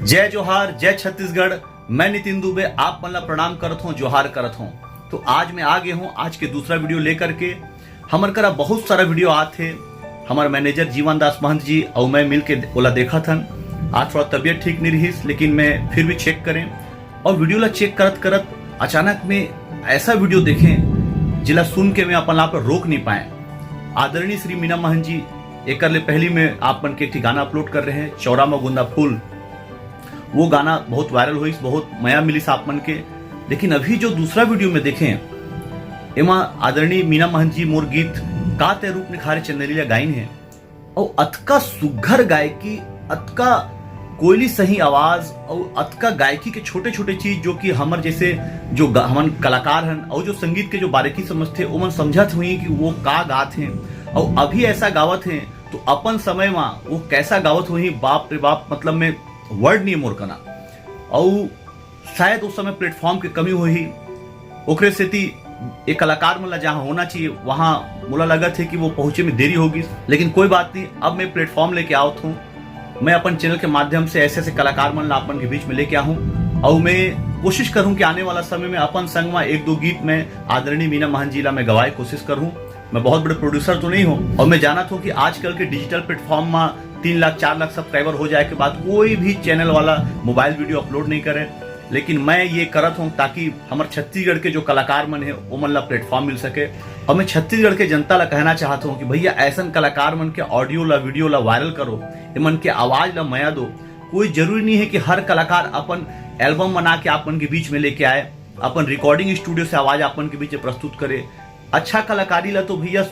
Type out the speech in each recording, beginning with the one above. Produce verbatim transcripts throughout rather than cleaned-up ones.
जय जोहार, जय छत्तीसगढ़। मैं नितिन दुबे आप मन ला प्रणाम करत हूँ, जोहार करत हूँ। तो आज मैं आ गए हूँ आज के दूसरा वीडियो लेकर के। हमर करा बहुत सारा वीडियो आत हे। हमार मैनेजर जीवन दास महंत जी अउ मैं मिल के ओला देखत हन। आज थोड़ा तबीयत ठीक नहीं रहिस, लेकिन मैं फिर भी चेक करें और वीडियो ला चेक करत करत अचानक में ऐसा वीडियो देखें, जिला सुन के मैं अपन आप रोक नहीं पाए। आदरणीय श्री मीना महंत जी, एकर ले पहली मैं आप मन के एक ठी गाना अपलोड कर रहे हैं, चौरा म गुंदा फूल। वो गाना बहुत वायरल होइस, बहुत मया मिलिस आप मन के। लेकिन अभी जो दूसरा वीडियो में देखें, एमा आदरणीय मीना महंत जी मोर गीत का तै रूप निखारे चंदेली ला गाइन है। और अतका सुघर गायकी, अतका कोयली सही आवाज और अतका गायकी के छोटे छोटे चीज, जो कि हमर जैसे जो गा-, हमन कलाकार हन और जो संगीत के जो बारीकी समझथे, ओमन समझत हुई कि वो का गात हैं। और अभी ऐसा गावत हैं तो अपन समय में वो कैसा गावत हुई, बाप रे बाप, मतलब में वर्ड नहीं मोर कना। और शायद उस समय प्लेटफॉर्म के कमी होही, ओकरे सेती ये कलाकार मन ला जहाँ होना चाहिए वहाँ मोला लगत है कि वो पहुँचे में देरी होगी। लेकिन कोई बात नहीं, अब मैं प्लेटफॉर्म लेके आवत हूँ। मैं अपन चैनल के माध्यम से ऐसे ऐसे कलाकार मन ला अपन के बीच में लेके आहूँ और मैं कोशिश करूँ कि आने वाला समय में अपन संग में एक दो गीत मैं आदरणीय मीना महंत जी ला मैं गवाए कोशिश करूँ। मैं बहुत बड़े प्रोड्यूसर तो नहीं हूँ और मैं जानत हूँ कि आजकल के डिजिटल प्लेटफॉर्म में तीन लाख चार लाख सब्सक्राइबर हो जाए के बाद कोई भी चैनल वाला मोबाइल वीडियो अपलोड नहीं करे, लेकिन मैं ये करत हूँ ताकि हमर छत्तीसगढ़ के जो कलाकार मन है ओमन ला प्लेटफॉर्म मिल सके। और मैं छत्तीसगढ़ के जनता ला कहना चाहत हूँ कि भैया ऐसन कलाकार मन के ऑडियो ला, वीडियो ला वायरल करो, एमन के आवाज ला मया दो। कोई जरूरी नहीं है कि हर कलाकार अपन एल्बम बना के आप मन के बीच में लेके आए, अपन रिकॉर्डिंग स्टूडियो से आवाज आप मन के बीच में प्रस्तुत करे। अच्छा कलाकारी ला तो भैया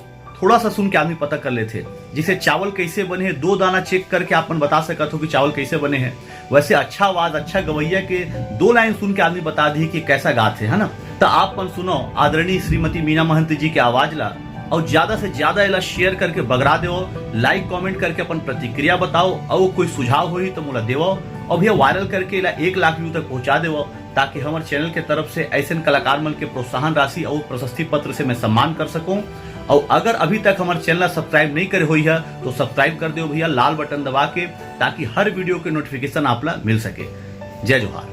थोड़ा सा सुन के आदमी पता कर लेथे। जैसे चावल कैसे बने हैं, दो दाना चेक करके आप मन बता सकत हो कि चावल कैसे बने हैं, वैसे अच्छा आवाज, अच्छा गवैया के दो लाइन सुन के आदमी बता दी कि कैसा गात है, है ना? तो आप मन सुनो आदरणीय श्रीमती मीना महंत जी के आवाज ला और ज्यादा से ज्यादा एला शेयर करके बगरा देवो, लाइक कमेंट करके अपन प्रतिक्रिया बताओ और कोई सुझाव होही तो मोला देवो और भैया वायरल करके एला एक लाख व्यू तक पहुंचा देवो, ताकि हमर चैनल के तरफ से ऐसन कलाकार मन के प्रोत्साहन राशि और प्रशस्ति पत्र से मैं सम्मान कर सकूं। और अगर अभी तक हमर चैनल ला सब्सक्राइब नहीं करे होई है तो सब्सक्राइब कर देवो भैया लाल बटन दबा के, ताकि हर वीडियो के नोटिफिकेशन आप ला मिल सके। जय जोहार।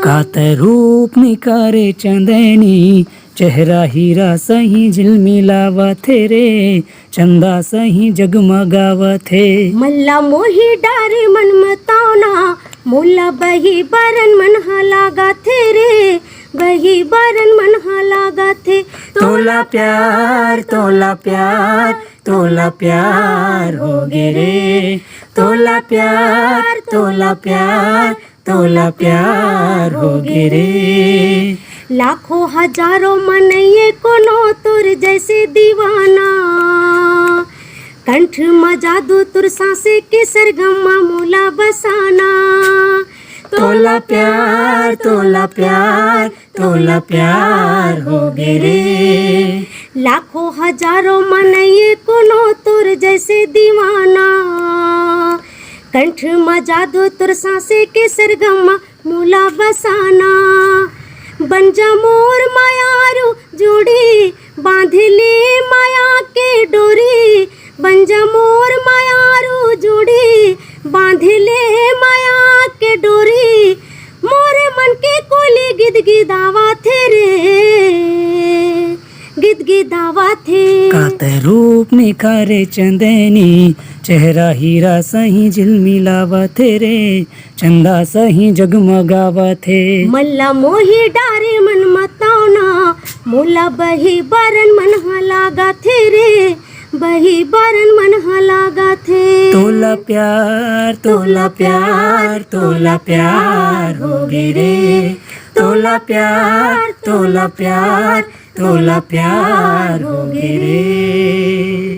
कात रूप निकारे चंदनी, चेहरा हीरा सही झिलमिलावत हे रे, चंदा सही जगमगावत हे। मल्ला मोही डारे मन मतावना, मोला बही बरन मन ह लागत हे रे, बही बरन मन ह लागत हे। तोला प्यार, तोला प्यार, तोला प्यार हो गे रे, तोला प्यार, तोला प्यार, तोला प्यार हो गे रे। लाखों हजारों मनइए कोनो तोर जैसे दीवाना, कंठ म जादू तोर सांसे के सरगम म मोला बसाना। तोला प्यार, तोला प्यार, तोला प्यार हो गे रे। लाखों हजारों मनइए कोनो तोर जैसे दीवाना, कंठ म जादू तोर सांसे के सरगम म मोला बसाना। बन जा मोर मायारू जोड़ी, बांध ले माया के डोरी। बन जा मोर मायारू जोड़ी, बांध ले माया के डोरी। मोर मन के कोली गिदगिदावत हे रे, गिदगिदावत हे। कात रूप निखारे चंदनी, चेहरा हीरा सही झिलमिलावत हे रे, चंदा सही जगमगावत हे। मल्ला मोही डारे मन मतावना, मोला बही बरन मन ह लागत हे रे, बही बरन मन ह लागत हे। तोला प्यार, तोला प्यार, तोला प्यार हो गे रे। तोला प्यार, तोला प्यार, तोला प्यार हो गे रे।